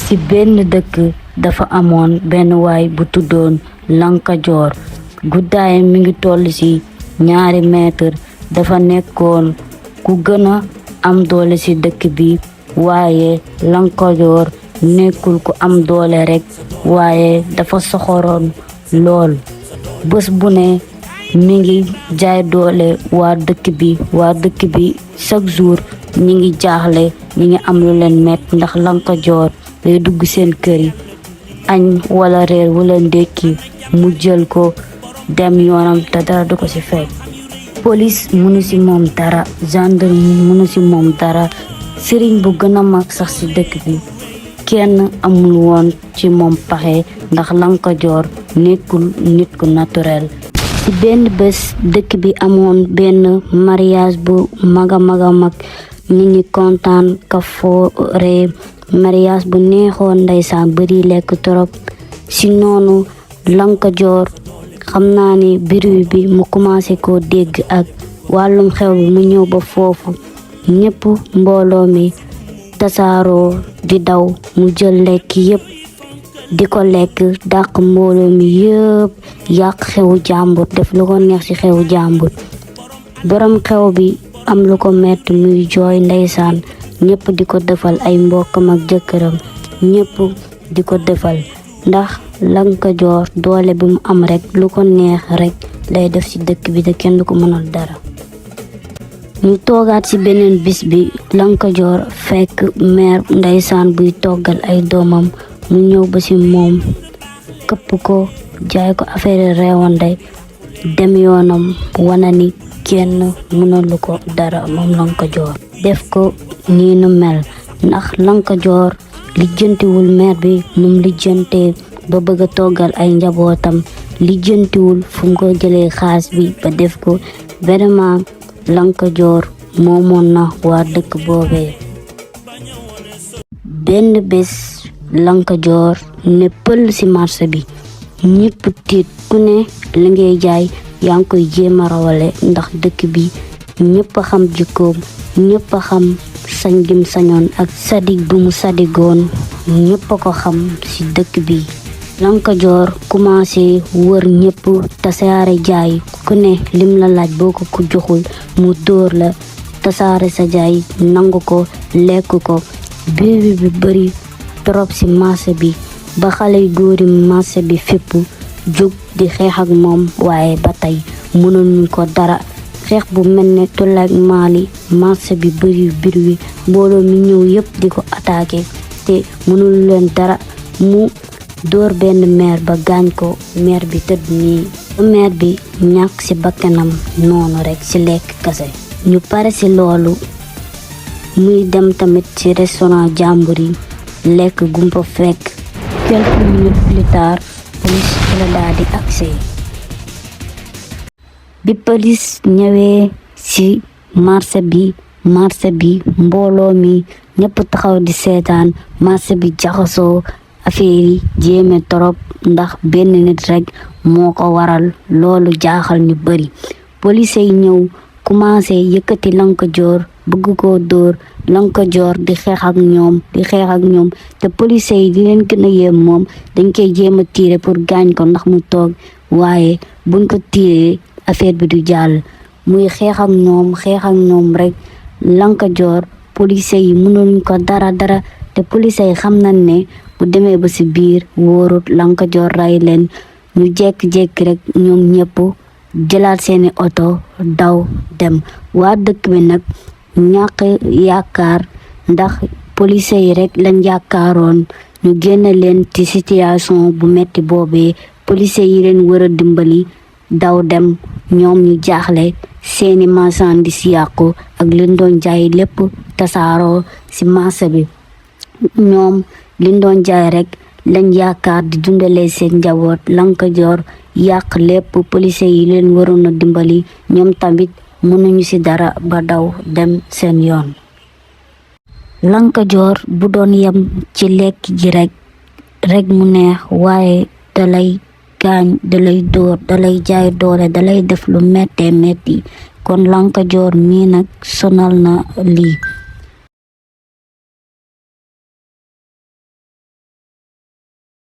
ci benn dëkk dafa amoon benn waay bu tuddoon Lanka Joor. guddaayam mi ngi toll ci 2 mètre. dafa nekkoon ku gën a am doole ci dëkk bi, waaye Lanka Joor nekkul ku am doole rekk, waaye dafa soxoroon lool. bés bu ne mi ngi jaay doole waa dëkk bi chaque jour ñi ngi jaaxle, ñi ngi am lu leen metti ndax Lanka Joor day dugg seen kër yi añ wala reer wala ndékki mu jël ko dem yoonam te dara du ko ci fekk. police mënu ci moom dara, gendarmerie mënu ci moom dara, sëriñ bu gën a mag sax ci dëkk bi kenn amul woon ci moom paxe ndax Lanka Joor nekkul nit ku naturel. ci benn bés dëkk bi amoon benn mariage bu maga mag, nit ñi kontaan ka foore, mariage bu neexoon ndeysaan bari lekk torop. ci noonu Lanka Joor xam naa ni bruit bi mu commencé koo dégg ak wàllum xew bi mu ñëw ba foofu, ñépp mbooloo mi tasaaroo di daw, mu jël lekk yépp di ko lekk, dàq mbooloo mi yépp, yàq xewu jàmbur, def lu ko neex ci xewu jàmbur. borom xew bi am lu ko metti muy jooy ndeysaan, ñépp di ko defal, ay mbokkam ak jëkkëram ñépp di ko defal, ndax Lanka Joor doole bi mu am rekk lu ko neex rekk lay def ci dëkk bi te kenn du ko mënal dara. ñu toogaat ci beneen bis bi, Lanka Joor fekk meer ndeysaan buy toggal ay doomam, mu ñëw ba ci moom këpp ko jaay ko affaire reewande dem yoonam, wana ni kenn mënalu ko dara moom Lanka Joor. def ko nii nu mel ndax Lanka Joor lijjantiwul meer bi num lijjantee ba bëgg a toggal ay njabootam, lijjantiwul fu mu ko jëlee xaalis bi ba def ko. vraiment Lanka Joor moomoon na waa dëkk boobee. benn bés Lanka Joor ne pël ci marché bi, ñépp tiit, ku ne li ngay jaay yaa ngi koy jéem a rawale ndax dëkk bi ñépp a xam jikkoom, ñépp a xam sañ gim sañoon ak sadig bu mu sadigoon, ñépp a ko xam ci dëkk bi. Lanka Joor commencé wër ñépp tasaare jaay, ku ne lim la laaj boo ko joxul mu dóor la, tasaare sa jaay nangu ko lekk ko. biir bi bari trop ci marché bi ba xale yu góori marché bi fépp jóg di xeex ak moom, waaye ba tey mënuñu ko dara. xeex bu mel ne tolak maali, marché bi bari bir wi, mbooloo mi ñëw yépp di ko attaqué te mënul leen dara. mu dóor benn meer ba gaañ ko, meer bi tëdd nii. meer bi ñàkk ci bakkanam noonu rekk ci lekk kase. ñu pare ci loolu muy dem tamit ci restaurant jàmbur yi lekk gumpa fekk. quelques minutes plus tard police la daal di agsi. bi police ñëwee ci marché bi mbooloo mi ñépp taxaw di seetaan, marché bi jaxasoo, affaire yi jéeme torop ndax benn nit rekk moo ko waral. loolu jaaxal ñu bari. police yi ñëw commencé yëkkati Lanka Joor bëgg ko dóor. Lanka Joor di xeex ak ñoom te police yi di leen gën a yéem, moom dañ koy jéem a tiire pour gaañ ko ndax mu toog, waaye buñ ko tiiree affaire bi du jàll. muy xeex ak ñoom rekk. Lanka Joor police yi mënuñ ko dara te police yi xam nañ ne bu demee ba ci biir wóorut Lanka Joor ray leen. ñu jékki-jékki rekk ñoom ñépp jëlaat seeni oto daw dem. waa dëkk bi nag ñàkk yaakaar ndax police yi rekk lañ yaakaaroon ñu génne leen ci situation bu metti boobee. police yi leen war a dimbali daw dem, ñoom ñu jaaxle, seeni marchandise yàqu ak liñ doon jaay lépp tasaaroo ci marché bi. ñoom liñ doon jaay rekk lañ yaakaar di dundalee seen njaboot. Lanka Joor yàq lépp, police yi leen waroon a dimbali ñoom tamit mënuñu ci dara ba daw dem seen yoon. Lanka Joor bu doon yem ci lekk ji rekk mu neex, waaye dalay gaañ, dalay dóor, dalay jaay doole, dalay def lu metti kon Lanka Joor mii nag sonal na lii.